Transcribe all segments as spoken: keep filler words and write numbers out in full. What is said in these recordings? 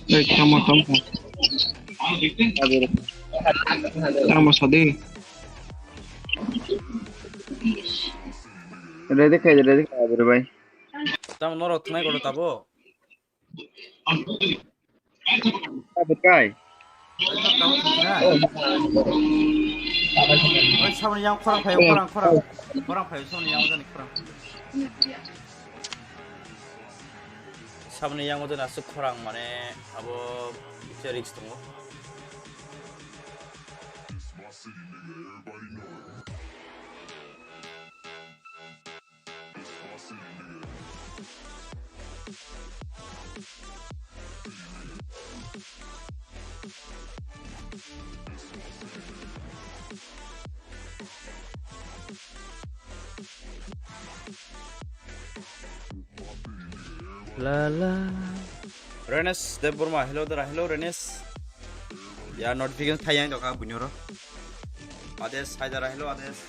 Ei, tamo, tamo. Tamo, sadi. Ready khai, ready khai, Abir bhai. Tamo norok thanai kono tabo? Abir kai. Oi, saboni yang khorang phaio, khorang, khorang. Khorang phaio, saboni yang jani khorang. Saboni yang jani aswk khorang, mane abo kisa risk tongo. La la. Renes Debbarma, hello dara, hello Renes. Ya, notification thayang tongkha bunyoro. Ades, hai dara, hello Ades.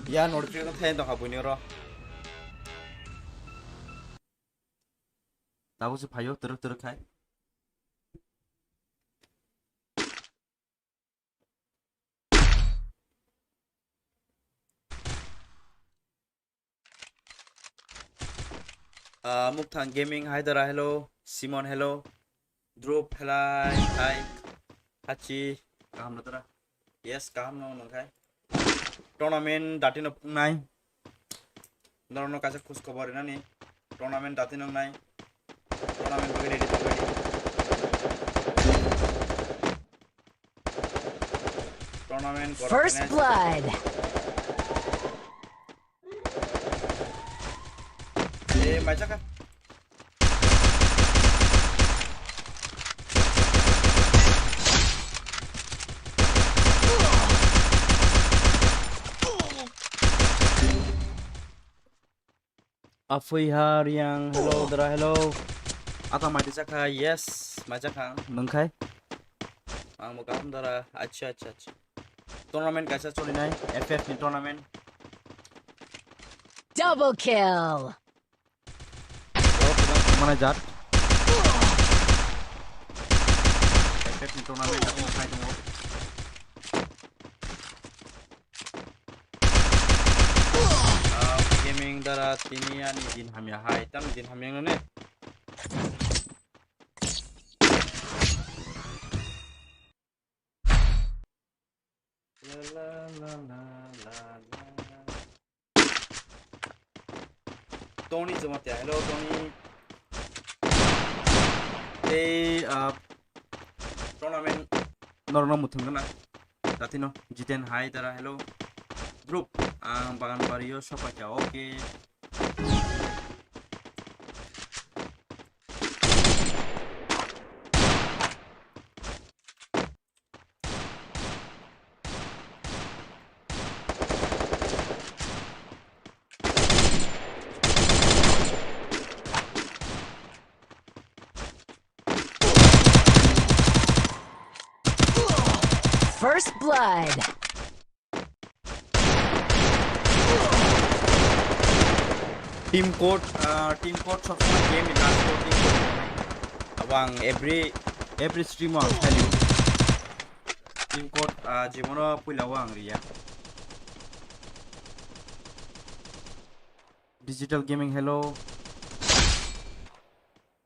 Ya, notification thayang tongkha bunyoro. Tabuk se phaio, twrwk twrwk khai. Ah, Mukthang Gaming, hai dara, hello. Simon, hello. Drup, helai, hai. Hachi, kaham no dara. Yes, kaham no nangkhai. Tournament dati no pungnai. Norokno kaisa khus khobor rinani. Tournament dati nongnai. Tournament bagwi ready tong ready. Tournament borok First khenai. Blood. Eh, maisa kha. Aphui ha Riang, hello, dara, hello. Ata mai tisa kha, yes, mai cha kha, nung khai. Ang bo kaham dara, acha, acha, acha. Tournament kaisa choli nai, F F ni tournament. Double kill. Borok kwbang thangmana jat. F F ni tournament abo khai tongo. Ah, gaming dara tini ani din hamya hai. Tam din hamya nane. La, la, la, la, la, la. Tony Jamatia, hello, Tony. Tei, ah, tournament norokno muthung gana. Datino, Jiten, hi, dara, hello. Group, ang Bagan Bario, Sopacha, okay. First blood. Team code, ah, team code sob somoi game ni last o team code. Abo ang every, every stream o ang khailio. Team code, ah, jebono puila o ang riya. Digital Gaming, hello.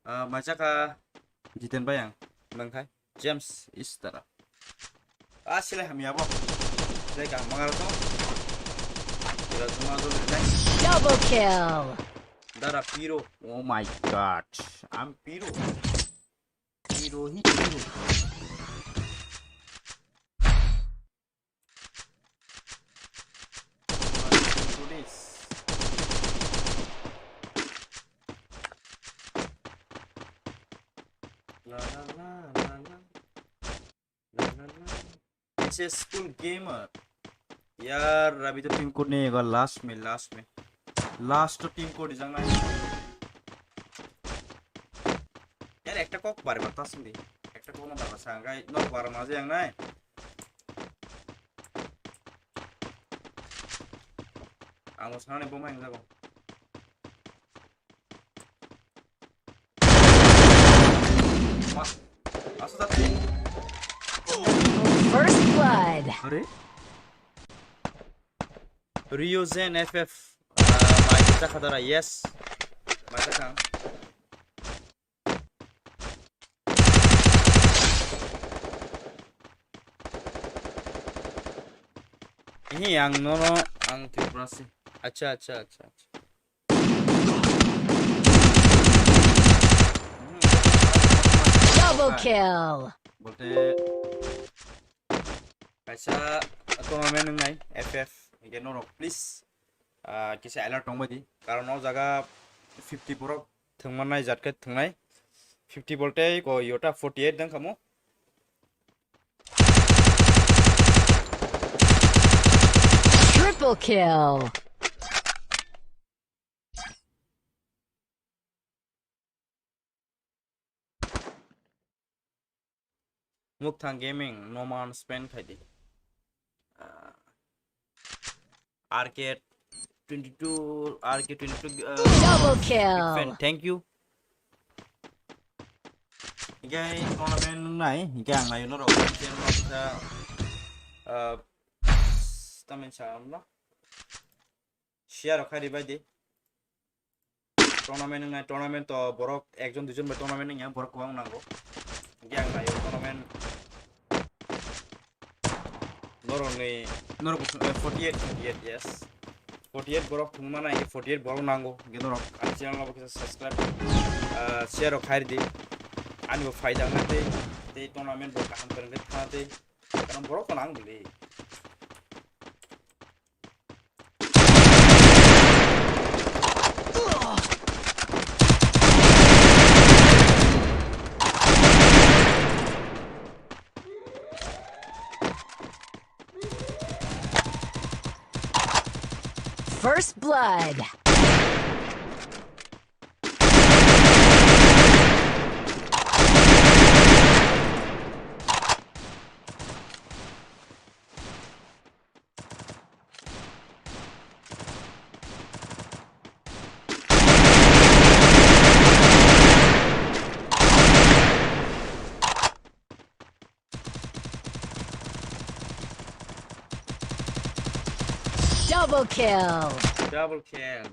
Ah, mai cha kha Jiten bai ang, nang khai James Istara. Ah, sile hamya bo. Sile ka mangar to. Sile juma jol nai. Double kill. Dara Piro. Oh my God. I'm Piro. Hero, hero. What is this? La la la la la. La la la. It's a school gamer. Yaar, abhi to team code nahi hoga. Last mein, last mein. Last to team code jana hai. Yaar, ekta kok bare bata sindi. Ekta kok na bare sa, gai nok bare maje yang nai. Ang sana ne bomba yang jago. Wah, asa tadi. First blood. Are? Ryozen F F. Ah, mai kita kadara, yes. Mai kita. Ini ang nono, ang Tripura si. Acha, acha, acha, acha. Double kill. Bolte kaisa tournament wngnai F F, hingke norok please, ah, kisa alert tongbai di, karon o jaga fifty borok thwngmannai jat khe thwngnai, fifty bolte ko yota forty eight dang kamo. Triple kill. Mukthang Gaming, no man spend khai di. Ah, R K twenty-two, R K twenty-two, uh, double kill. Big fan, thank you. Hingke tournament nai, hingke ang nayo norok, hingke norok kisa, uh, tamin sa amla. Share rok khai ribai di. Tournament wngnai, tournament to borok ekjon duijon bai tournament wngya, borok kwbang nango. Hingke ang nayo tournament norokni, norok, eh, forty eight, forty eight, yes. Forty eight borok thwngma nai, forty eight borok nango. Hingke norok ani channel no bo kisa subscribe, ah, share rok khai di. Ani bo faida wngna tei, tei tournament bo kaham kwrwng khe thana tei. Karon borok to nang bili. First blood. Double kill. Double kill.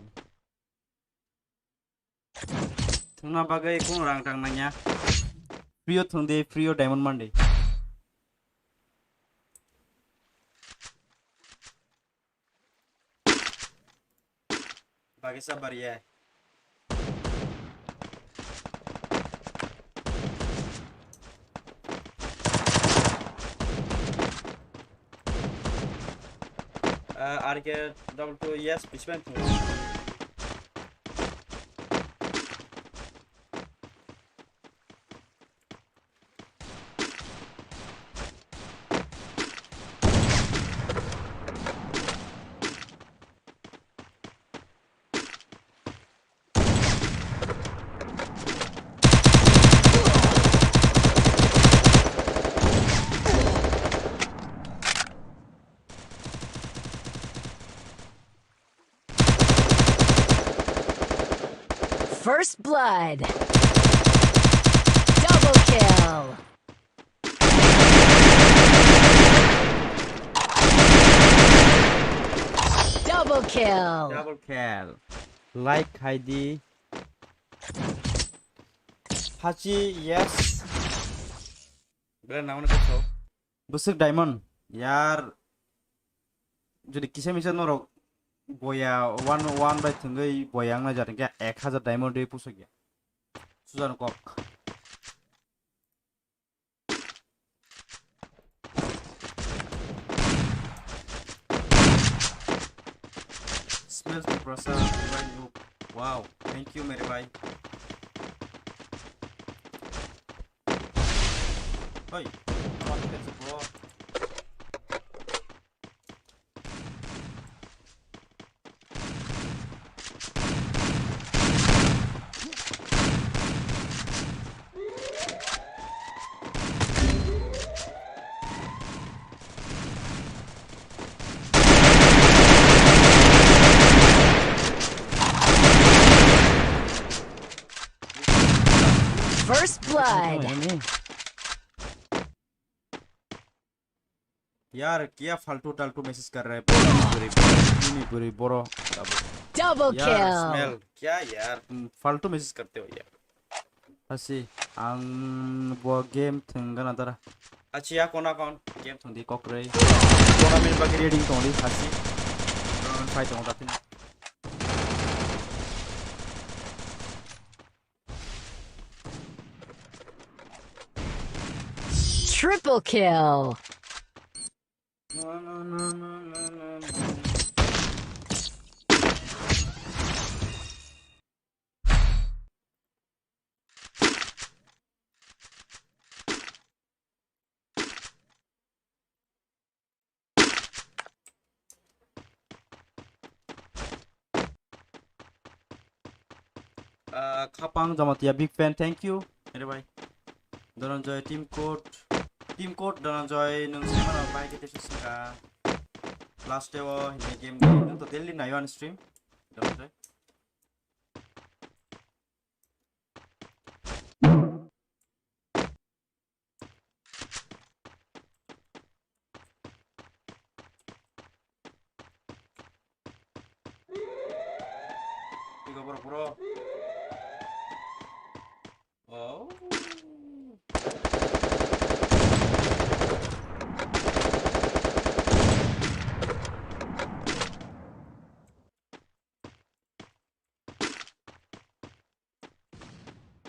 Thwngna bagwi kunu rang tang nangya. Free o thwng di, free o diamond man di. Bagisa bariya. Ah, R K double two, yes, bisman thung. First blood. Double kill. Double kill. Double kill. Like khai di. Hachi, yes. Bela nauna kau. Bwswk diamond, yar. Jodi kisa misa norok boya one, one bai thwngwi boya wngna jat hwnkhe ek hazar diamond rwi pusok ya. Sujan kok. Twelve Tiprasa, Mobile Noob. Wow, thank you, mere bhai. Hey, what is it, bro? First blood. यार, क्या फालतू टालतू मैसेज कर रहा है? पूरी, पूरी, पूरी, पूरी, bro। Double यार, kill। Smell, क्या यार, तुम फालतू मैसेज करते हो यार। Hasi, ang bo game thwng gana dara. Achi, ya kona kon? Game thwng di kokrei. Tournament bagi ready tong di, hasi. Tournament fight tong da pin. Triple kill. Ah, Khapang Jamatia, big fan, thank you. Ere bhai. Dhananjay, team code. Team code, Dhananjay, nung semana bhai kete sesika. Last day o, hini game, nung to daily nayo an stream. Dhananjay. Tiga borok, bro. Oh.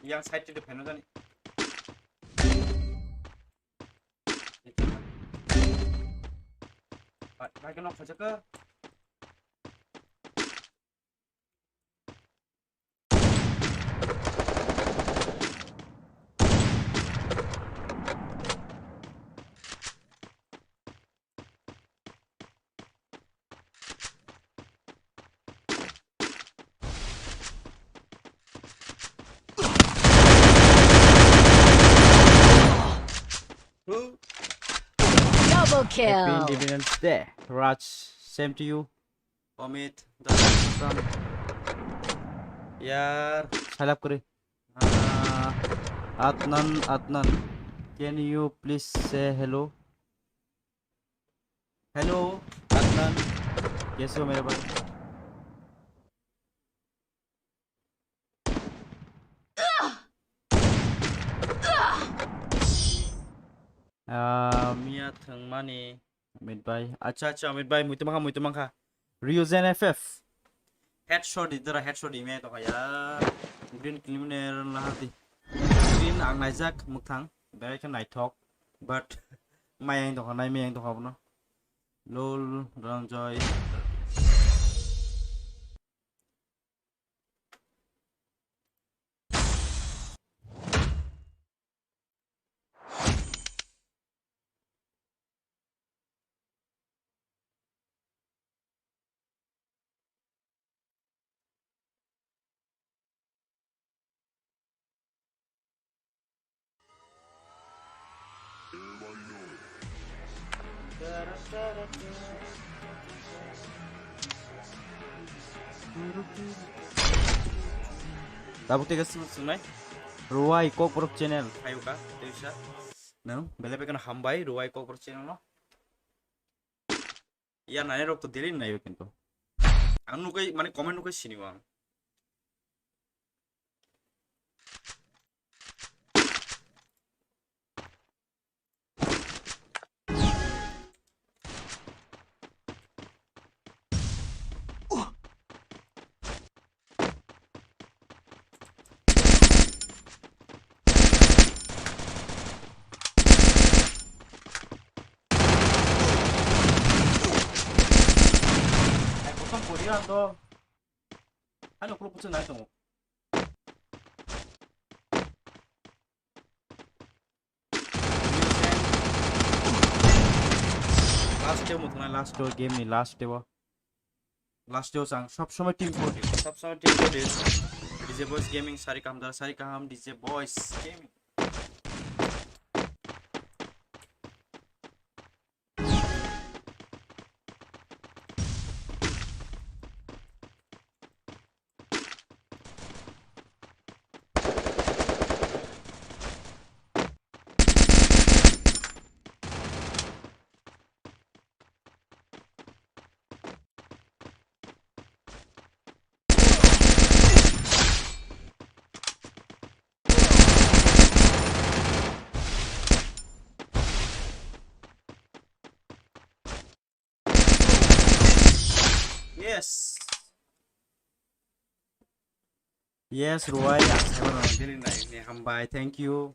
Yang side twi phaino jani. Bai, bai, khe nok khaijak khe. Double kill. Happy Independence Day, Raj. Same to you. Amit, the Ram. Yaar, salap kore. Ah, Adnan, Adnan, can you please say hello? Hello, Adnan. कैसे हो मेरे भाई? Ah, Mia Thangmani. Amit bai. Acha, acha, Amit bai. Muitu mangkha, muitu mangkha. Ryuzen F F. Headshot di, dara headshot di, me to ya. Green criminal lahar di. Green ang naijak muthang. Berai khe naithok. But mayang tongkha, nai mayang tongkha bono. Lol, Ranjoy. Tabuk tei kaisa swng-, swngnai. Ruai Kokborok channel. Phaiyuka, teisa. Nang, belai bai kheno hambai, Ruai Kokborok channel no. Ya, nai rok to daily nai kintu. Ang nukai, mane comment nukai sini ang. Ai, kosom pori ang to. Ano kulup pusu nai tongo. Last day mo thangna, last day game ni last day o. Last day o sang sob somoi team forty, sob somoi team forty. D J Boys Gaming sari kaham dar, sari kaham D J Boys Gaming. Yes. Yes, Ruai, ang saimanrok daily nai ni hambai, thank you.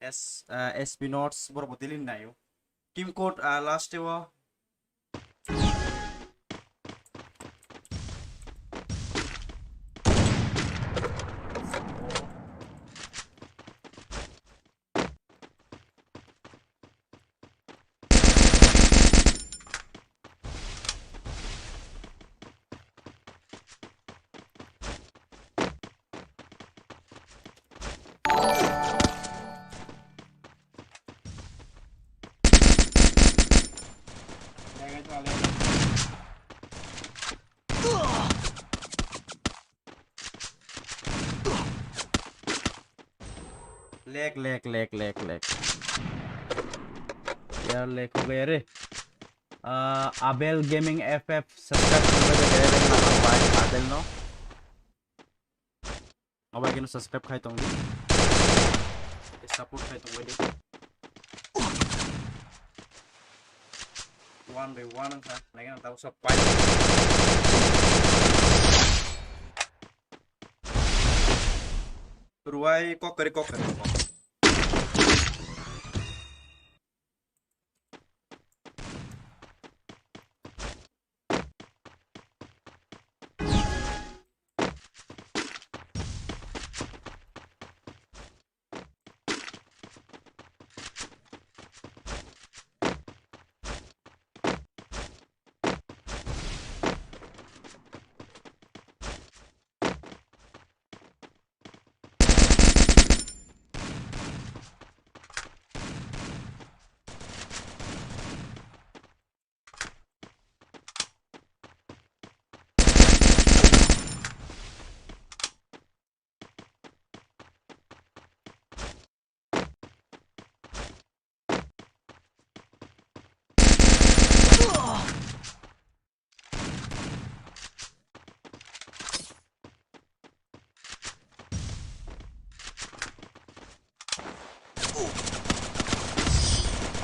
S, uh, S P Notes, borok bo daily naio. Team code, uh, last day o. Lag, lag, lag, lag, lag. यार, lag हो गया रे। Ah, Abel Gaming F F subscribe khaibai de, de, de, na, bai, Abel no. Abai keno subscribe khai tong di. Support khai tong bai di. One by one wngkha, naikhe nang tabuk sok pai. Ruai kok kari, kok kari, kok.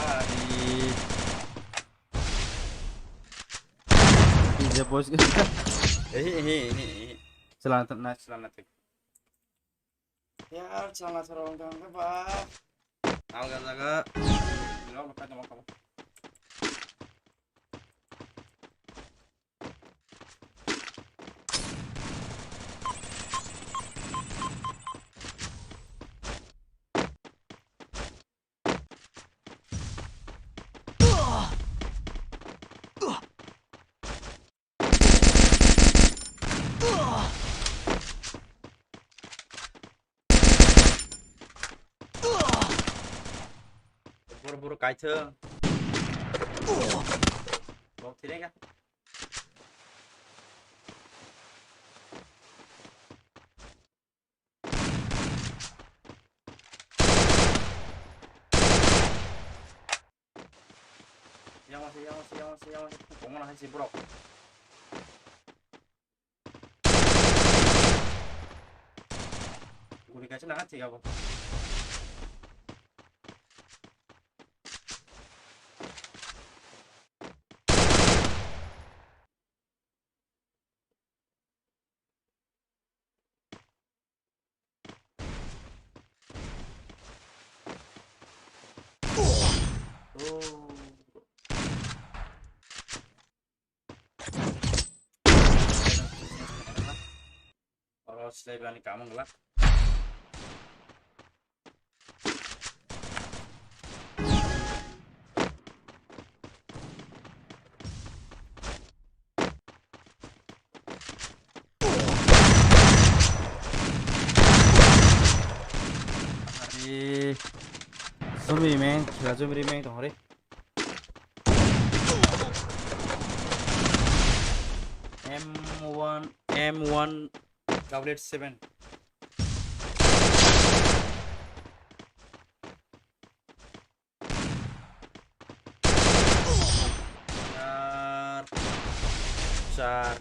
Ari. Iya, bos. Eh, eh, eh, eh. Selamat, nah, selamat. Yar, chwla chwla wng tong khe ba. Alga jaga. Rok rok kaitor ma kabo. Boro boro kaithwng. Bok thire ga. Yang masih, yang masih, yang masih, yang masih. Kok mana sih, bro? Guri kaisa nang thik abo. Oh. Slay bani kamang la. Ari, zombie man, khela zombie man tong re. M one, M one, doublet seven. Char. Char.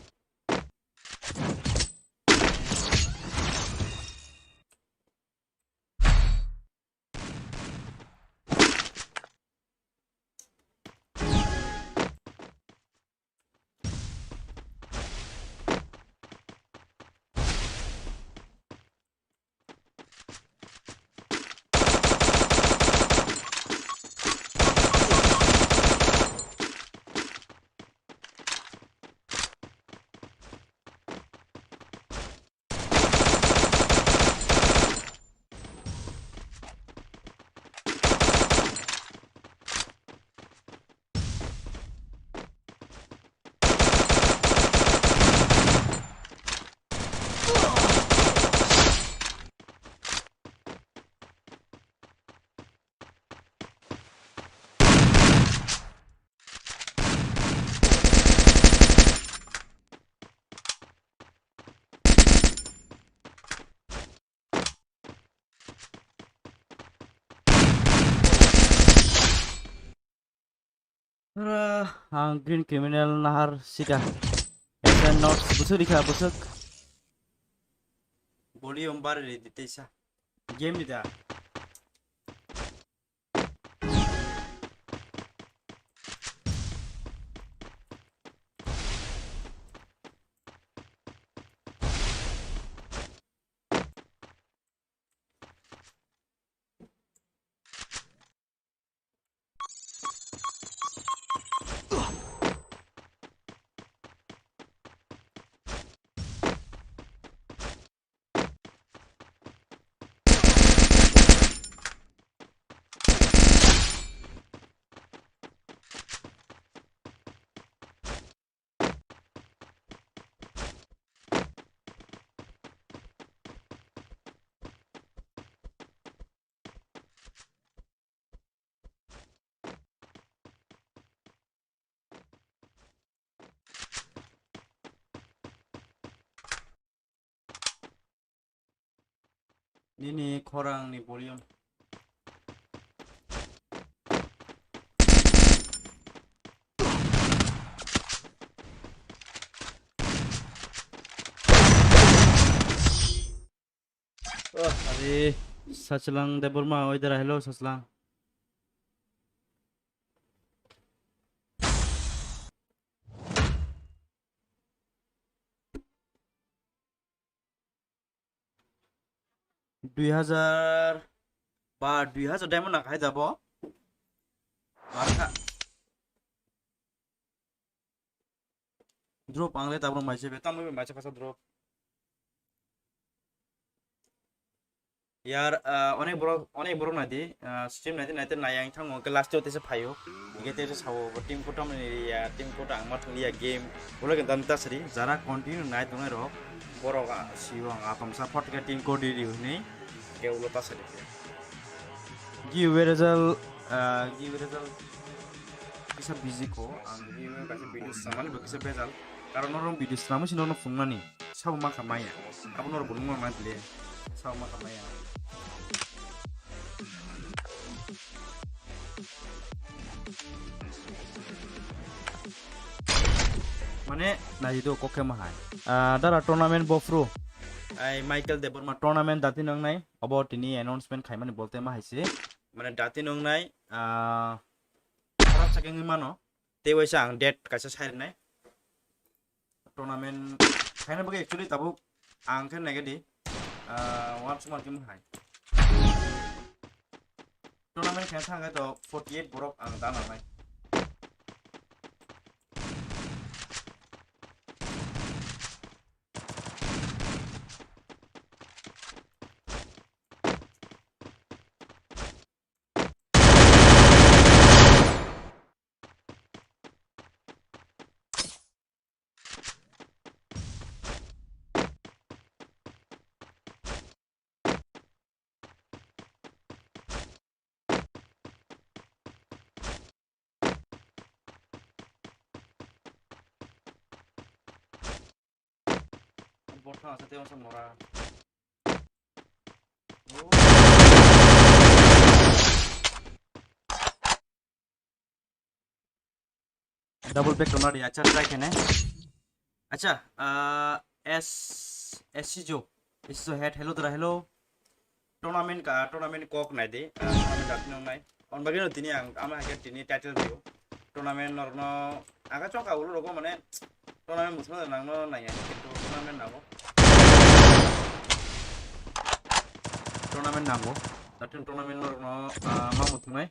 Ang green criminal nahar sika. S N not busuk rikha busuk. Volume bar re dite sa. Game ni da. Nini khorang ni volume. Oh, are, Sachlang Debbarma, oi dara, hello, Sachlang. Dui hajar ba dui hajar diamond nang hai jabo. Markha. Drop ang le tabro mai se be, tamo be mai se kasa drop. Yar, ah, onek borok, onek borok nai di, ah, stream nai di, nai di, nai ang thango, hwnkhe last o teisa phaio. Hwnkhe teisa sao, bo team kotor ni ya, team kotor ang ma thang ya game. Ulo ke dan ta sari, jara continue nai tongnai rok, borok, ah, sio ang atom sa phot ke team kotor di di hwnwi, ke ulo ta sari. Giveaway result, ah, giveaway result kisa busy ko, ang giveaway kaisa video samani bo kisa bejal. Karon norok video swnamwi se norok phunukmani. Sabo ma kha maya. Abo norok bo nukma ma bile. Sabo ma kha maya. Mane, nai do kok khe ma hai. Ah, dara tournament bo phru. Ai Michael Debbarma tournament dati nang nai. Obo tini announcement khaimani bolte ma hai se. Mane dati nang nai, ah, khoroksa khe wngwi mano. Tei waisa ang date kaisa sai rwnai. Tournament khaina bagwi actually tabuk ang khe nai di, ah, uansukma khe hai. Tournament khaina thang khe to forty eight borok ang da nangnai. Thang sa tei masa mora. Double back tongna di, acha, try kene. Acha, ah, S, S C Jo, S C Jo head, hello dara, hello. Tournament ka, tournament kok nai di, ah, tournament dati nong nai. On bagino tini ang, ama hai tini title dio. Tournament norno, aga chok ka ulo rogo mane, tournament musma nang no nai, kintu tournament nango. Tournament nango. Datin tournament norno, ah, ma muthungnai.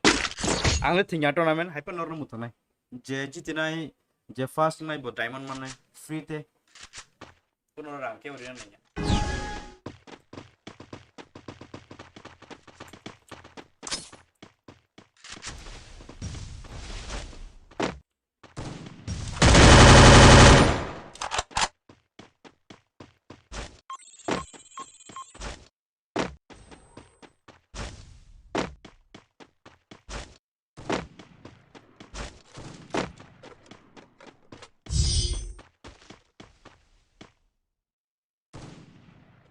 Ang le thingya tournament, hai pa norno muthungnai. Je jitinai, je first nai bo diamond mannai, free te. Kuno rang kebo rina nai.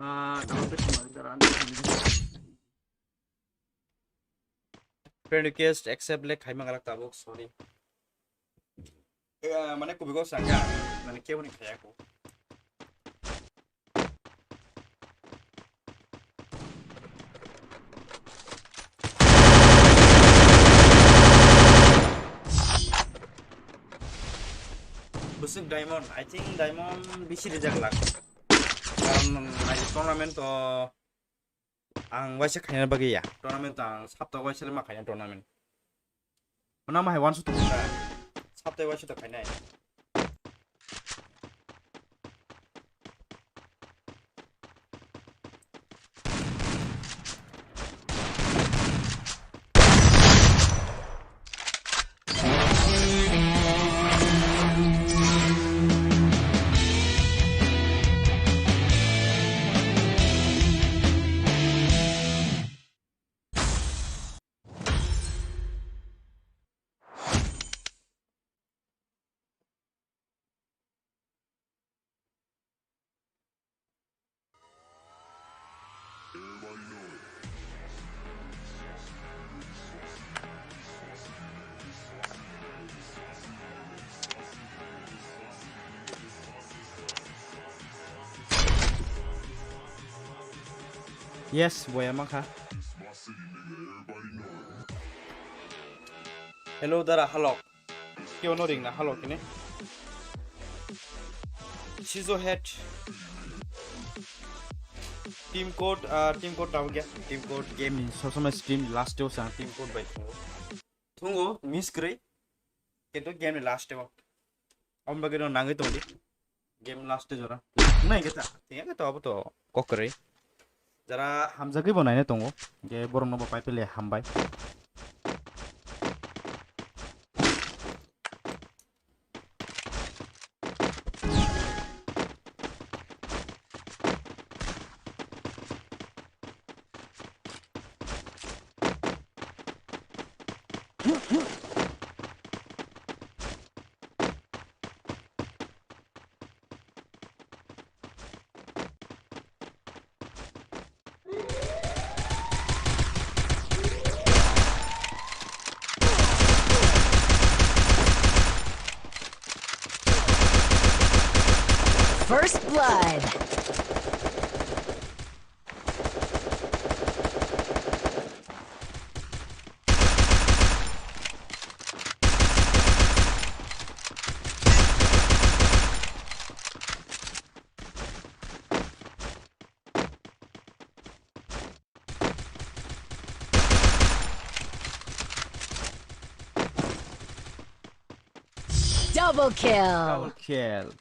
Ah, double back tongna di dara, ani friend request accept le khaima galak tabuk, sorry. Eh, mane kubiko sangka, mane kebo ni khaya ko. Bwswk diamond, I think diamond bisi rijak lak. Karon nai tournament to ang waisa khaina bagwi ya. Tournament to ang sapta waisa le ma khaina tournament. Mana ma hai one shot to khaina. Sapta waisa to khaina. Yes, boya mankha. Hello, dara, halok. Keo no ring na, halok kene. Shizo head. Team code, ah, team code tabo gya. Team code game ni sob somoi stream last o sang team code bai thungo. Thungo, miss kwrwi. Kintu game ni last o. Om bagwi no nangwi tongdi. Game last jora. Nai khe ta, tei khe to abo to kok kwrwi. Jara hamjagwi bo naina tongo. Ge borok no bo pai pele hambai. First blood. Double kill. Double kill.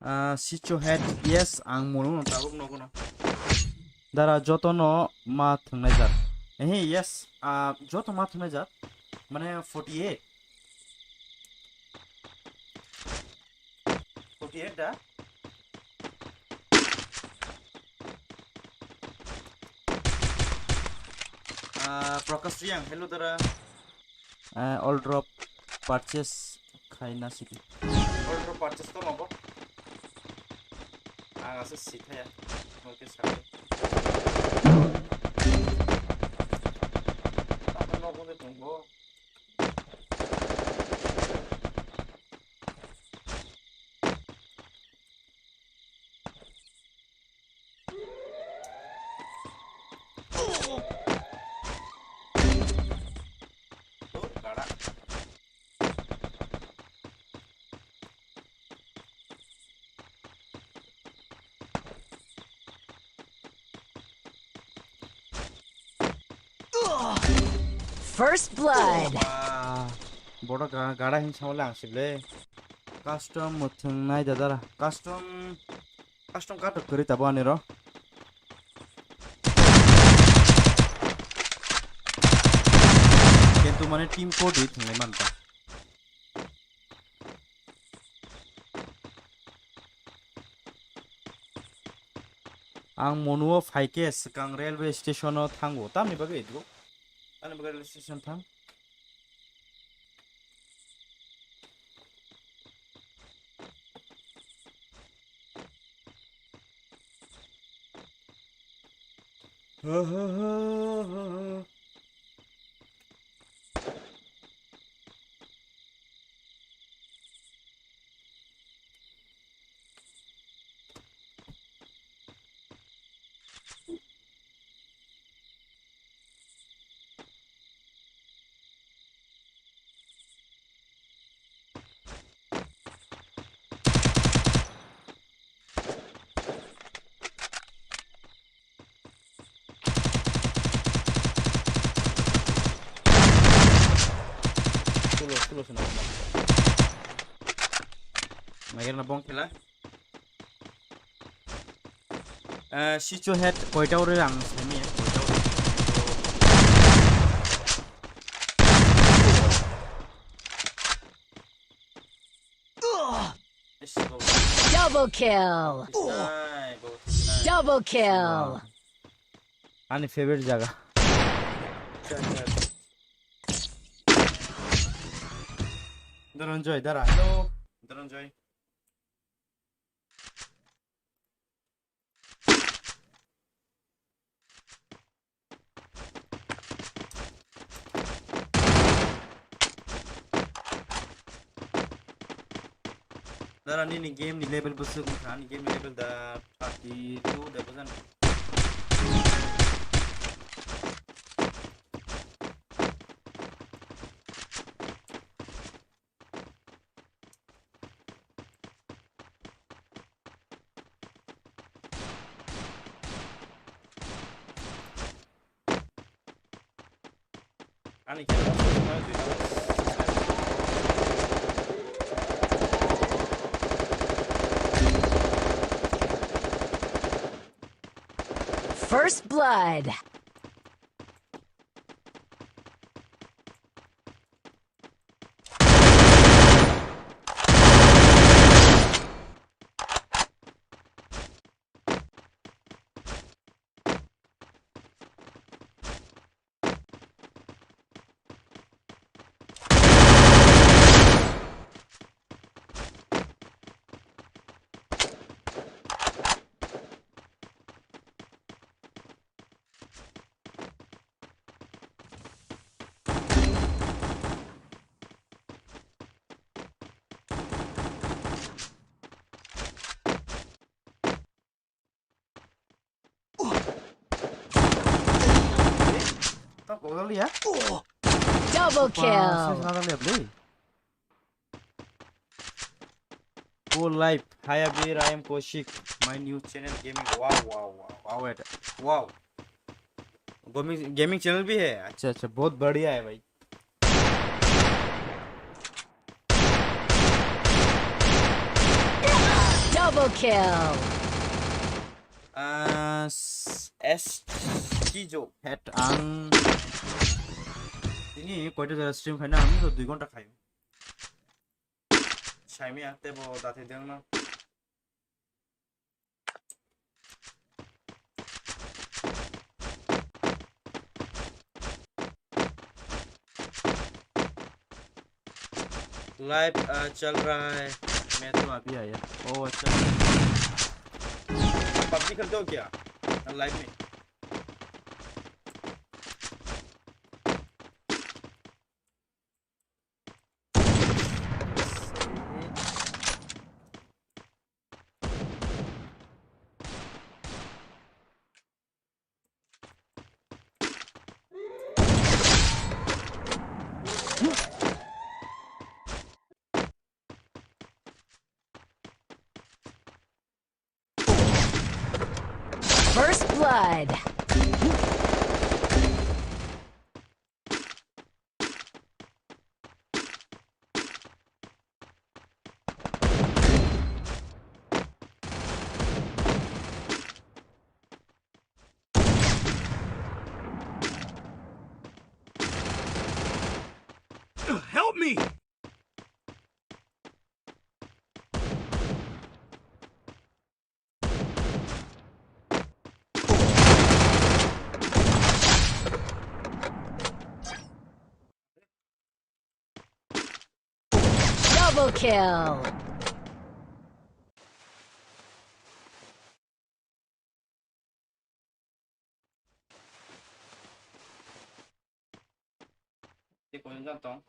Ah, Sicho head, yes, ang munu no tabuk nogo no. Dara joto no ma thwngnai jat. Ehe, yes, ah, joto ma thwngnai jat. Mane forty eight. Forty eight da? Ah, Prakash Riang, hello dara. Ah, all drop purchase khaina sidi. All drop purchase to mabo. Ang asa sithaya. Oke, sabi. Apa nogo de tunggu? First blood. Wah, bodo ga-, gada hin sawle ang sible. Custom muthung nai dadara. Custom, custom katok kwrwi tabo ani ro. Kintu mane team code ri thwnglai manta. Ang monuo phaikhe swkang railway station o thango. Tamni bagwi idgo? Ani bagwi railway station thang. Tulo, tulo sana. Mayar na bong kela. Eh, sicho head koita ore ang sami ya, koita ore. Double kill. Double kill. Ani favorite jaga. Dhananjay, dara. Hello. Dhananjay. Dara nini game ni level bwswk wngkha, ani game ni level da thirty two da bwswk. Ani khe First blood. Double kill. Go live. Hi Abir, I am Koshik. My new channel gaming. Wow, wow, wow, wow, wow. Gaming, gaming channel भी है। अच्छा, अच्छा, बहुत बढ़िया है भाई। Double kill. Ah, s-, S T jo. Head ang. Ini koita jora stream khaina ang to dui ghonta khai. Saimia tebo dati dengno. Live, uh, चल रहा है। मैं तो अभी आया। Oh, अच्छा। खेलते हो क्या? लाइव में। First blood. Help me! Double kill. Tei koinjak tong.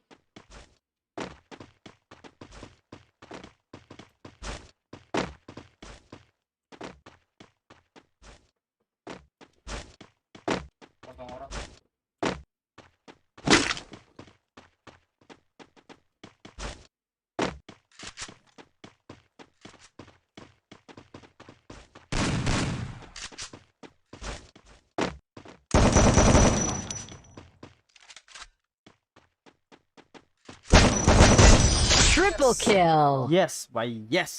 Kotong oro. Triple kill. Yes, bhai, yes.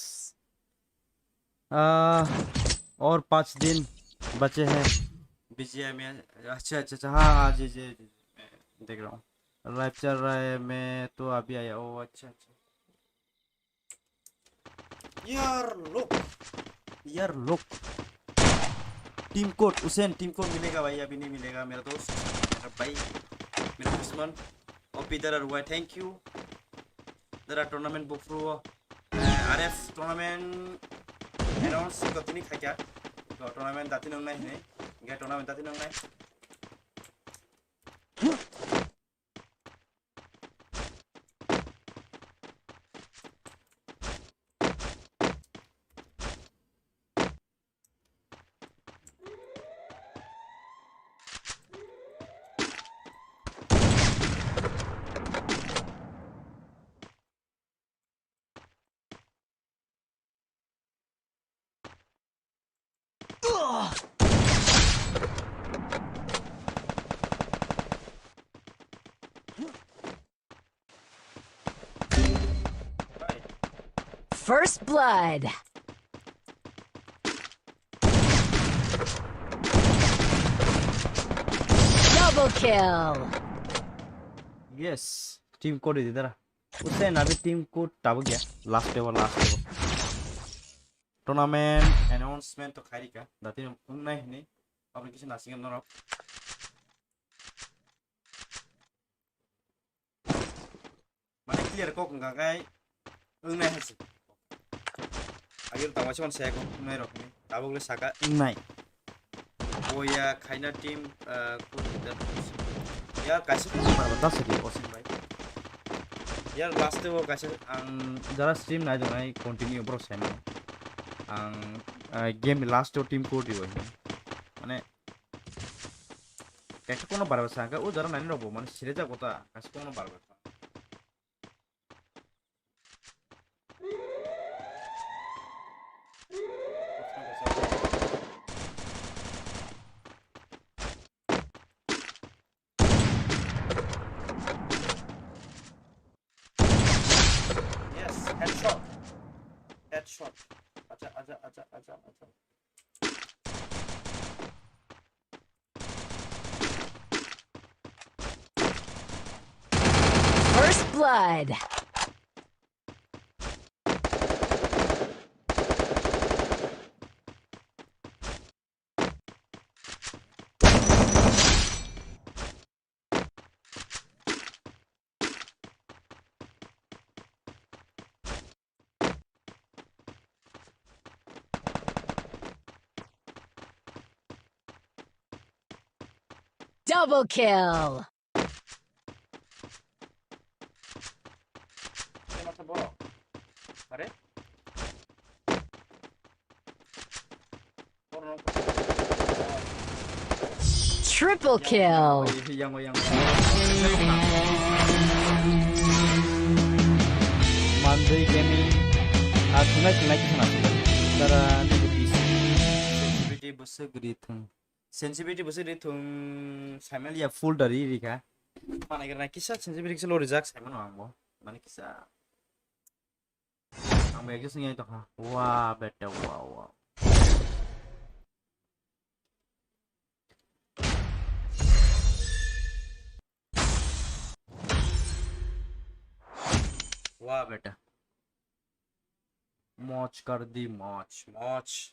आ, और पाँच दिन बचे हैं। बीजीआई में, अच्छा, अच्छा, अच्छा, हाँ, हाँ, जी, जी, जी, जी, मैं देख रहा हूँ। लाइव चल रहा है, मैं तो अभी आया। ओ, अच्छा, अच्छा। यार, लोग। यार, लोग। Team code, Hussain, team code मिलेगा भाई, अभी नहीं मिलेगा, मेरा दोस्त, मेरा भाई, मेरा दुश्मन। Opi Darar, why, thank you. Dara tournament buphuru o, eh, R F tournament announce ko tini khaikha. To tournament dati nungnai hini. Ge tournament dati nungnai. First blood. Double kill. Yes, team code di dara. Husen, abhi team code tabuk ya. Last level, last level. Tournament announcement to khairika. Dati ungnai hini. Application asing norok. Mane clear kok wngkha khe wngnai hai se. Agir tongma se mani saya kok wngnai rok hinwi. Tabuk le saka wngnai. Boya khaina team, ah, kuk kita. Ya kaisa bar bar das di Osim bai. Ya last o kaisa ang jara stream nai dongnai continue bro sai mano. Ang, ah, game last o team kuk di bai. Mane Kaisa kono bar bar sa, hwnkhe o jora nani rok bo mane sirajak bo ta, kaisa kono bar bar sa. Yes, headshot. Headshot. Acha, acha, acha, acha, acha. First blood. Double kill. Khe masa borok? Are? Borok. Triple kill. Yang, yang, yang. Mandui Gaming. Ah, thungnai, thungnai, kisa na thungnai. Dara, nini bis. Sensitivity bwswk ri thung. Sensitivity bwswk ri thung, saimaliya full dari rikha. Manai kisa sensitivity kisa lorijak saimano ang bo. Mane kisa. Ang bo adjust wngya tongkha. Wa beta, wa, wa. Wa beta. Moj kar di, moj, moj.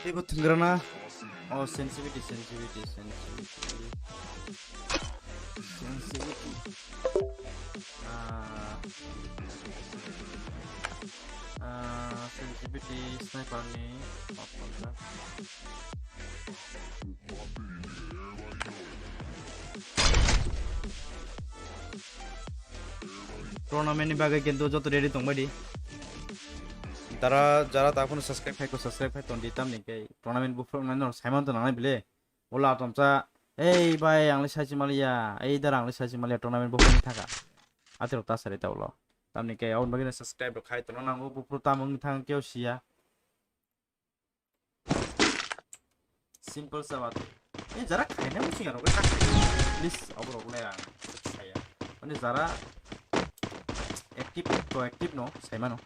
Tei bo thwnggrana. Oh, sensitivity, sensitivity, sensitivity. Sensitivity. Ah. Ah, sensitivity sniper ni. Tournament ni bagwi kintu joto ready tongbai di. Dara, jara ta phano subscribe khai ko, subscribe khai ton di, tamni khe tournament buphuru nai no saiman to nangnai bile. Ola tomsa, "Ei bai, ang le sachi maliya, ei dara, ang le sachi maliya, tournament buphuru ni thaka." Atirok ta sari ta ulo. Tamni khe aboni bagwi no subscribe rok khai tono nango, buphuru tamo wng thang keo siya. Simple sa bato. Eh, jara khaina muchung aro khe ta khai. Please, abo rok le ang saya. Mane jara active to active no, sai mano.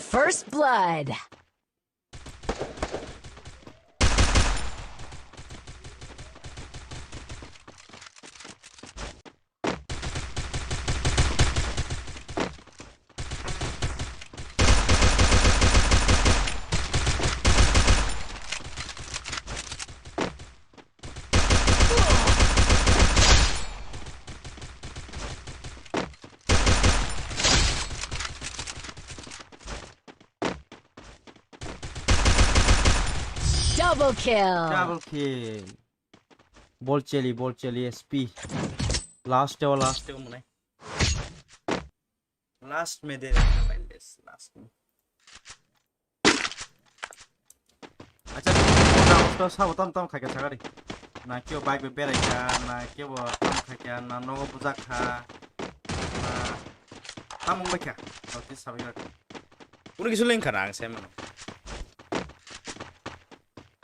First blood. Double kill. Double kill. Bol cheli, bol cheli, S P. Last teo, last teo mane. Last me de, last me. Acha, to sabo tam tam khai ka sagari. Na kyo bike be berai ka, na kyo bo tam khai ka, na nogo bujak kha. Na tam mung bai kha. Roti sabai ka. Uni kisu leng kha na ang sai mano.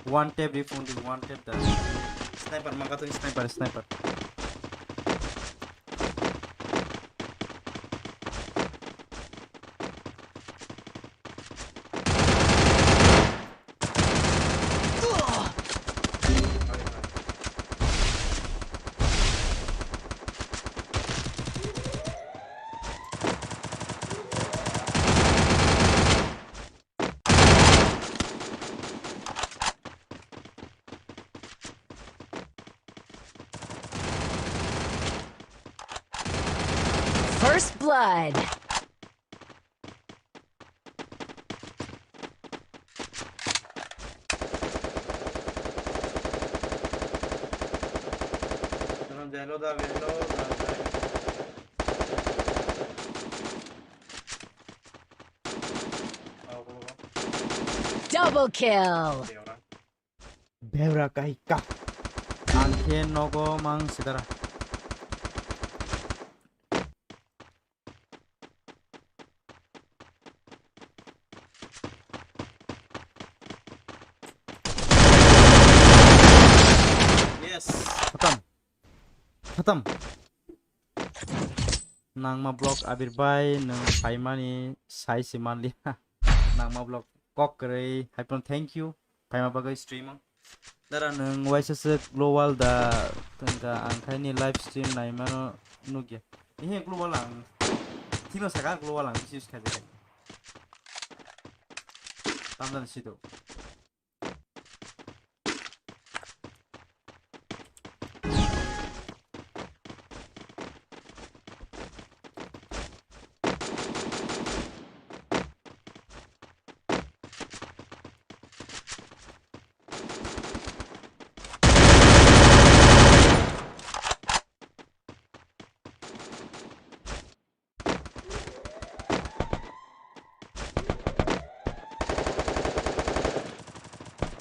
One tap refund, one tap da. Sniper maka to sniper, sniper. First blood. Double kill. Bebra kai ka. Ang khe nogo mang sidara. Yes. Khatam. Khatam. Nangma block Abir bai, nwng saimani sai se manliya. Nangma block. kok kwrwi hai phano thank you. Phaima bagwi stream o. Dara nwng waisa se global da tongkha ang khaini live stream naimano nukya. Ehe global ang. Thino saka global ang use khajakha. Tamjani sido.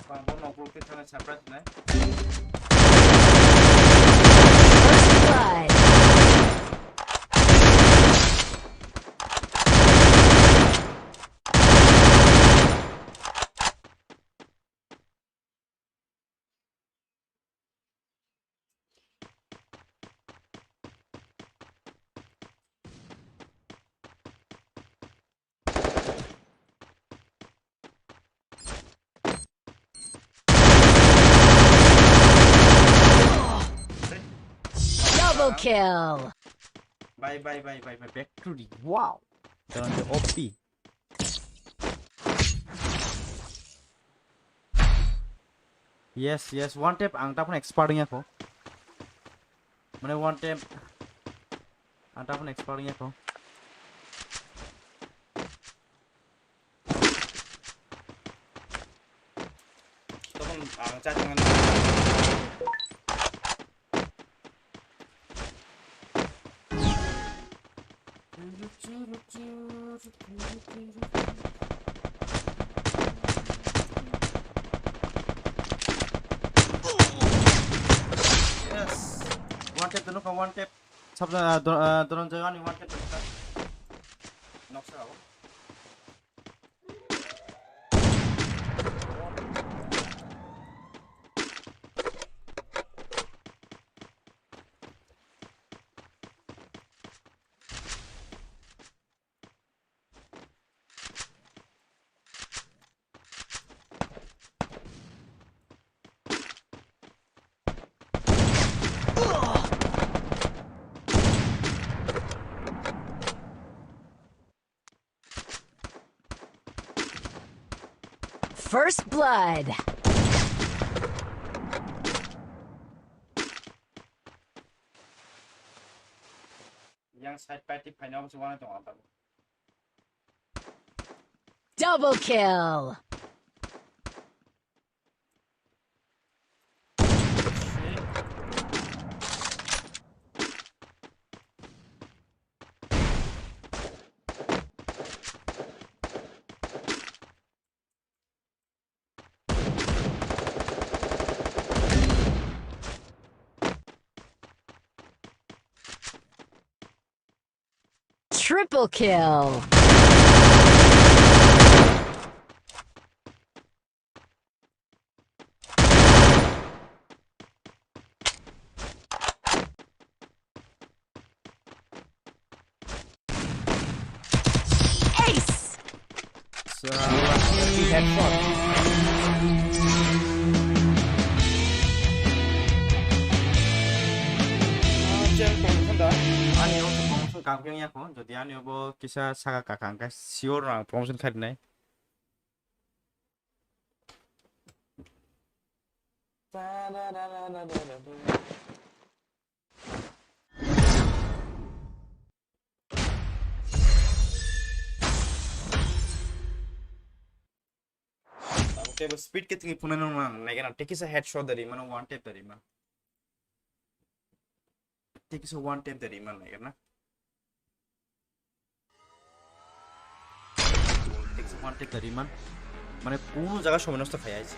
Bang bo nokol khe thana surprise nai. First blood. Double kill. Bye, bye, bye, bye, bye. Back to the wow. Down to O P. Yes, yes, one tap ang tapon expert wngya kho. Mane one tap ang tapon expert wngya kho. Tapon ang chat ngan. Yes. One tap, Dhanuka, one tap. Sabda, ah, Dho-, ah, Dhananjay, ani one tap, Dhanuka. Noksa, oh. First blood. Yang side party final se wana tong apa? Double kill. Triple kill. Ace. Sa-, headshot. Ani o promotion kang peng ya kho, jodi ani obo kisa saka kaka angka sure ang promotion khai nai. Tabo speed ke tini phone no nang, nai gana teki sa headshot dari mana, one tap dari mana. Teki sa one tap dari mana, nai gana. Teki sa one tap dari mana. Mane kuno jaga somoy nosto khai ais.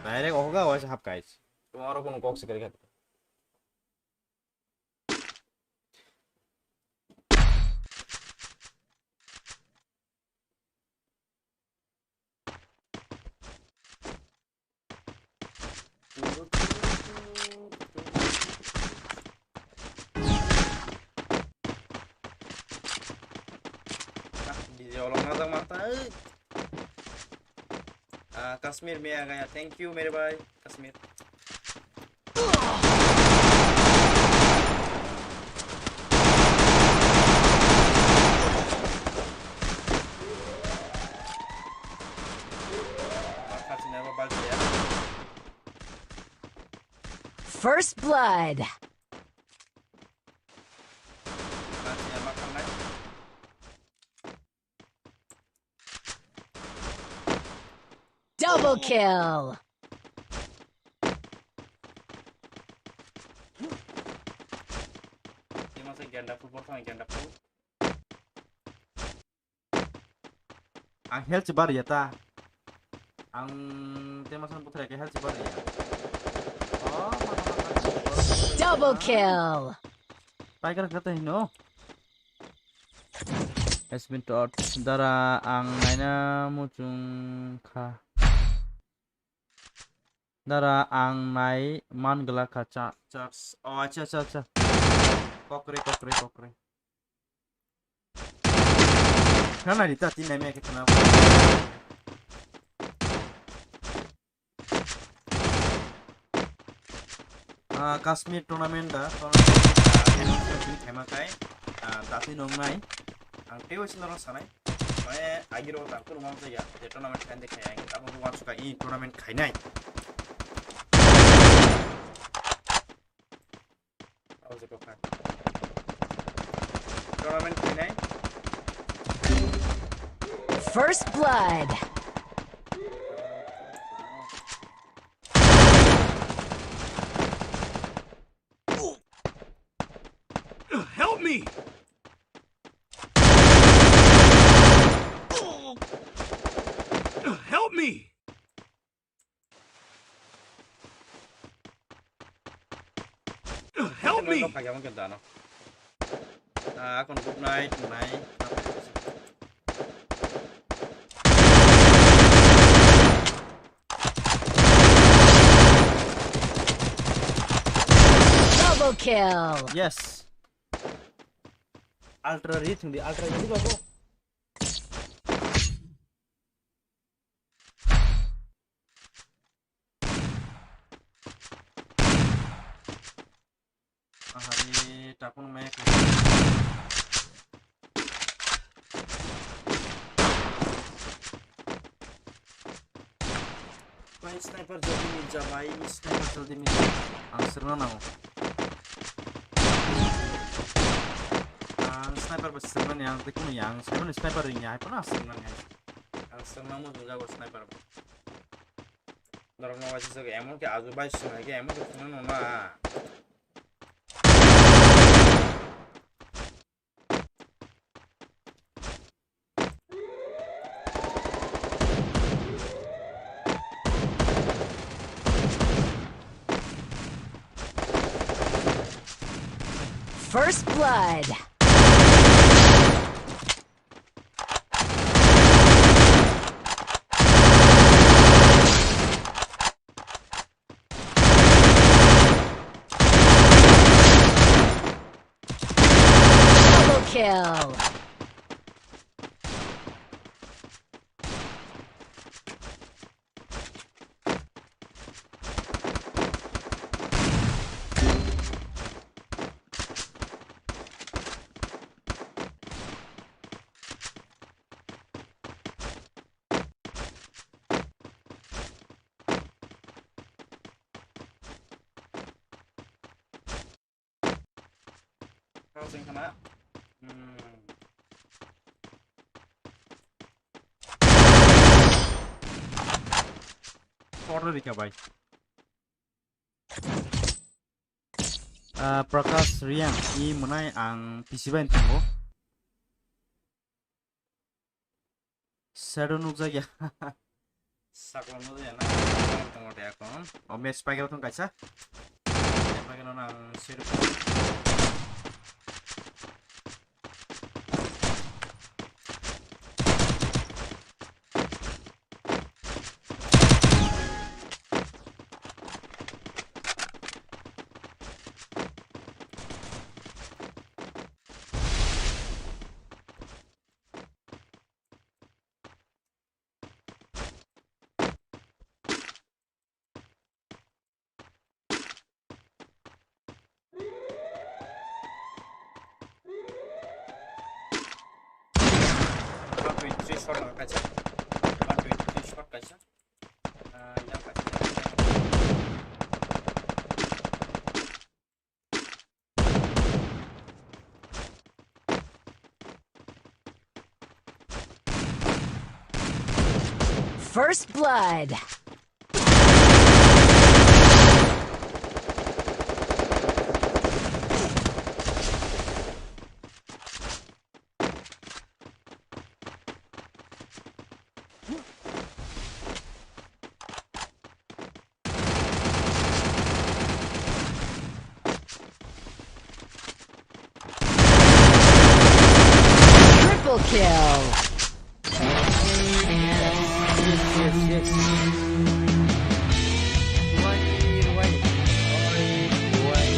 Direct ohoga oise hap kai ais. Tomaro kuno kok se kari khat. D J olong najak mata. Ah, Kashmir mein aa gaya. Thank you mere bhai, Kashmir. First blood. Double kill. Genda full, genda full. Ang health bar ya ta. Ang tema san putra ke health bar ya. Oh, double kill. Tiger kata hino. Has been taught. Dara ang naina muchung kha. Dara ang nai man gla kha cha-, chars. Oh, acha, acha, acha. Kokre, kokre, kokre. Khana rita tin nai me ke khana. Ah, Kashmir tournament da, tournament da, announce khaima kai, ah, datwi nongnai. Ang teibo sino rok sanai. Mane, agiro tang kunu mang jaya, je tournament khain de khaya, ang tabuk wan suka i tournament khainai. Tournament khainai. First blood. Help me! Help me! Help me! Nok kagya mungkin dano. Ah, akon good night, night. Double kill. Yes. Ultra reach, ultra reach, babu. Ahari, tapun me. Bai, sniper jodi minja, bai, sniper jodi minja. Ang sirna nango. Ang sniper bai sirna ni, ang tekun yang, sniper ni sniper ring ya, hai pun ang sirna ni. Ang sirna mo dunga go sniper. Norok no waisa se emon ke aju bai swnai ke emon ke phunukno na. First blood. Double kill. Kau sing kena. Hmm. Order rika bai. Ah, Prakash Riang, i mwnai ang P C bai thango. Shadow nukjakya. Saklo nukjakya na? Tongo de akon. O match paikhe thung kaisa. Paikhe no nang shadow. Short kaisa. One twenty three short kaisa. Ah, yang kaisa. First blood. Triple kill. Yes, yes, yes. Why, why? Why, why?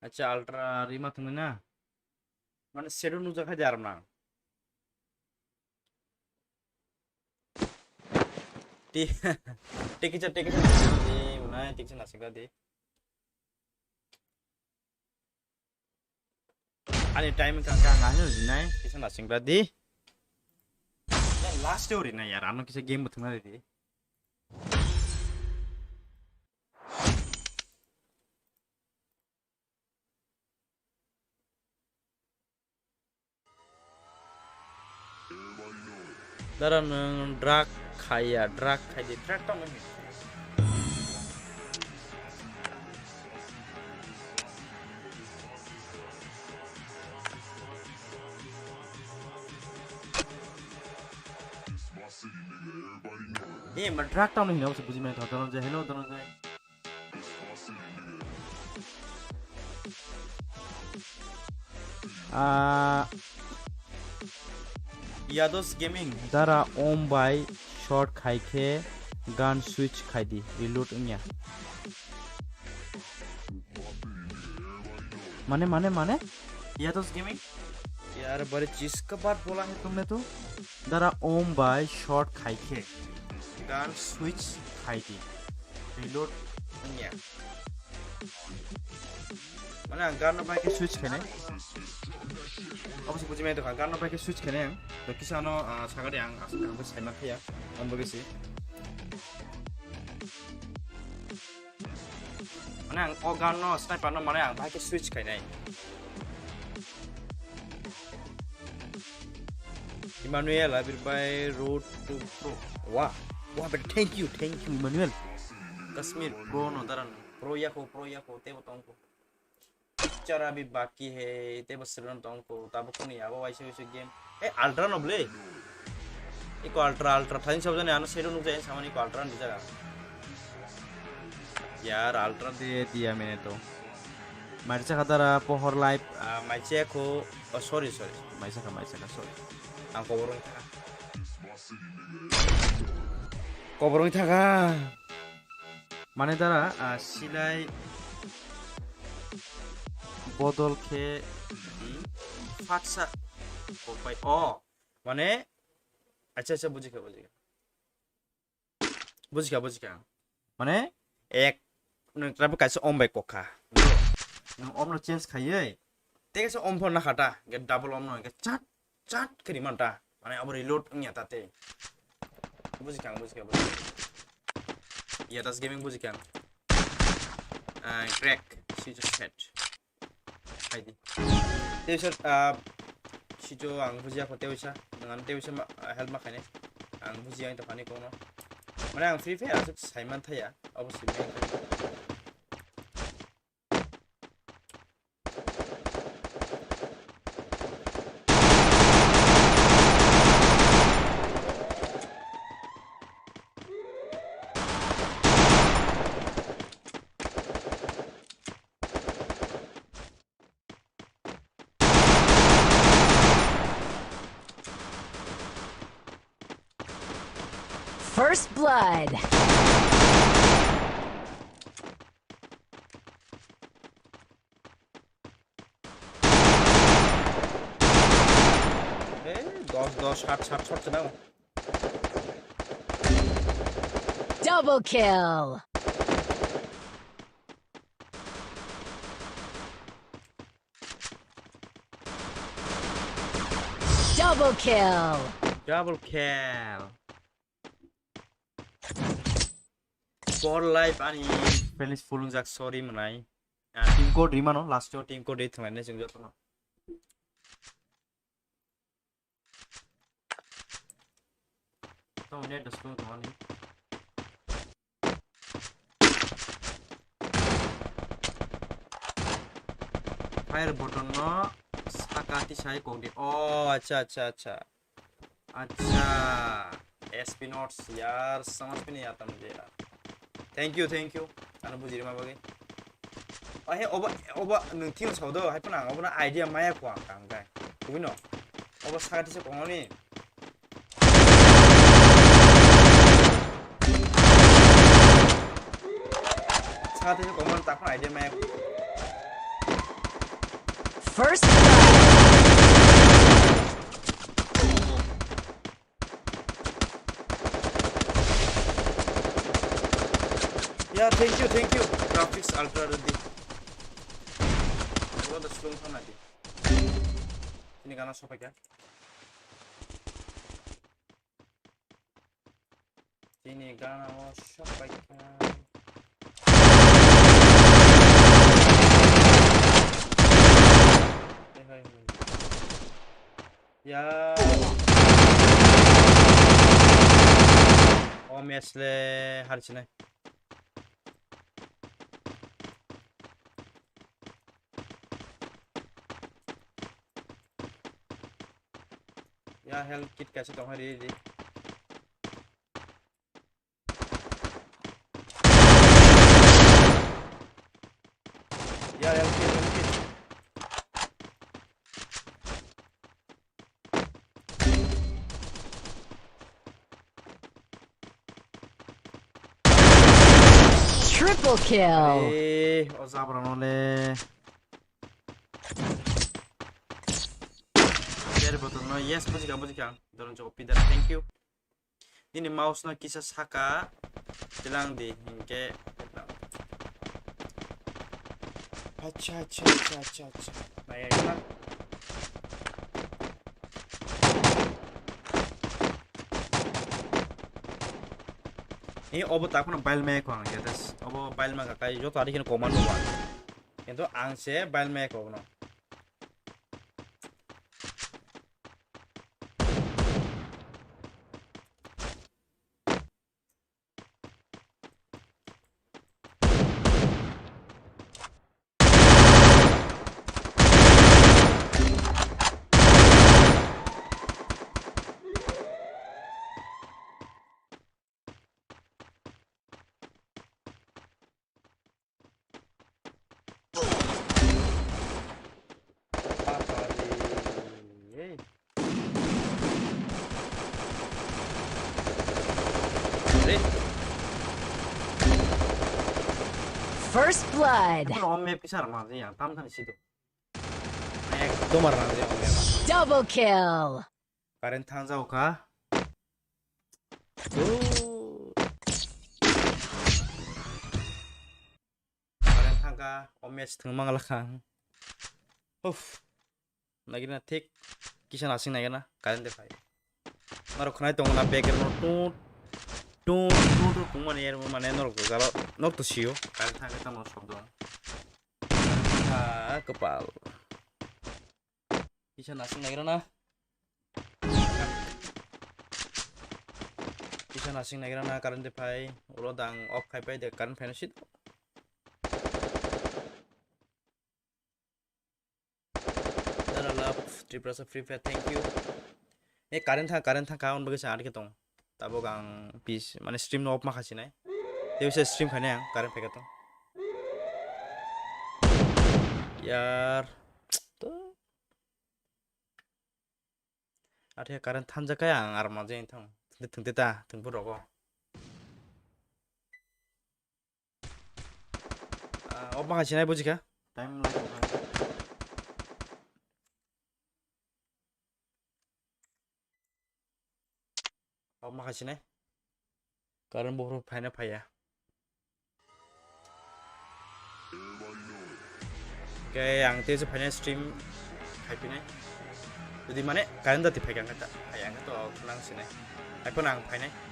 Acha, ultra rima thangwi na. Mane shadow nukjak hai de aram nang. Ti, tikisa, tikisa, di, unai, tikisa nasikla di. Ani time ka, ka, ngai no jinai, tikisa nasikla di. Last story na yar, ano kisa game bo thangna di. Dara nwng drug khaiya, drug khaidi, drug tong nini. Eh, ma drug tong nini, buji mai thok, Dhananjay, hello, Dhananjay. Ah, Yados Gaming. Dara om bai short khai khe gun switch khai di, reload wngya. Mane, mane, mane? Yados Gaming? Yaar, bari chis ka baat bola hai tumne to. Dara om bai short khai khe gun switch khai di, reload wngya. Mane ang gun no bai khe switch khainai. Obviously buji mai tongkha, gun no bai khe switch khainai ang. To kisa no, ah, sagadi ang aswk kaham khe saima khaiya. Ang bo kisi. Mane ang o gun no sniper no mane ang bai khe switch khainai. Emmanuel, Abir bai road to pro. Wah, wah, but thank you, thank you, Emmanuel. Kashmir, pro no daran, pro yako, pro yako, tebo tongko. Picture abhi baki hai, tebo sirron tongko, tabo kuni abo waisa waisa game. Eh, ultra no ble. Iko ultra, ultra, thain sab jani ano shadow nuk jai samani iko ultra ni jaga. Yaar, ultra de diya maine to. Maisa kha dara pohor live, ah, maisa kho, oh, sorry, sorry. Maisa kha, maisa kha, sorry. Ang kobor wng thaka. Kobor wng thaka. Mane dara, ah, silai bodol khe di fatsa kokbai. Oh, mane, acha, acha, bujikha, bujikha. Bujikha, bujikha. Mane, ek, nwng traffic kaisa om bai kokha. Nwng om no change khaiwi, tei kaisa om phano nakha ta, hwnkhe double om no hwnkhe chat, chat khe rimanta. Mane, abo reload wngya ta tei. Bujikha, bujikha, bujikha. Yadas Gaming bujikha. Ah, crack, switch set. Hai di. Tei sir, ah, sijo ang bujiya ko tei sa, nang tei sa ma, ah, help ma khainai. Ang bujiya ang tafani kono. Mane ang Free Fire aswk saiman thaya, obviously main. First blood. Eh, dos, dos, sat, sat, sat, senang. Double kill. Double kill. Double kill. For life ani playlist full wngjak, sorry mwnai. Ah, team code rimano, last o team code ri thwnglainai chwng jotono. Tamo net slow tongmani. Fire button no saka tisai kokdi. Oh, acha, acha, acha. Acha. S P notes, yaar, samajh mein nahi aata mujhe, yaar. Thank you, thank you. Ano bujhi rima bagwi. Oh, he, oba, oba, nwng thik sao do, hai phano ang obo no idea maya kho ang tang kai. Kubui no. Oba saka tisa kongoni. Saka tisa kongoni, tak phano idea maya kho. First blood. Ya, thank you, thank you. Graphics Ultra Ready. Gua da slow sana di. Ini kana sopa kya? Ini kana o sopa kya? Eh, hai, hai. Ya. O match le harchinai. Ya, health kit kaisa tong hari di. Ya, ya, oke, oke. Triple kill. Eh, o jabra no le. Share button no, yes, bujika, bujika. Doron joko pidar, thank you. Nini mouse no kisa saka tilang di, hinkhe. Acha, acha, acha, acha, acha. Nai, nai, nai. Ni obo tak phano bail maya kho ang, ya, das. Obo bail ma kakai, joto ari khe command wa. Kintu ang se bail maya kho no. First blood. Ekdom ar nang je. Double kill. Current thang jao kha. Current thang kha, o match thwng mang la kha. Uff. Nagina thik kisa nasing nagina current de phai. Norok khnai tongo na background tut tut tut tut tungmani er mane norok jalo norok to sio current thang kha tamo shobdo. Ah, kwpal. Kisa nasing nagira na. Kisa nasing nagira na current de phai. Ulo dang off khai pai de current phai na sit. Dara love Tiprasa Free Fire, thank you. Eh, current thang, current thang ka on bagwi sa adik tong. Tabuk ang pis, mane stream no off ma khasinai. Tei bisa stream khainai ang current phaika tong. Yar. To. Athe current thanjak kaya ang arma jeng thang. Thungte, thungte ta, thungbu rogo. Ah, off ma khasinai bujikha. Time lai tongkha. Off ma khasinai. Current bohor phaina phaiya. Khe ang tei se phaina stream Phaiphinai. Jodi mane current dati phaikha khe ta, phai ang khe to nang sinai. Haiphano ang phainai.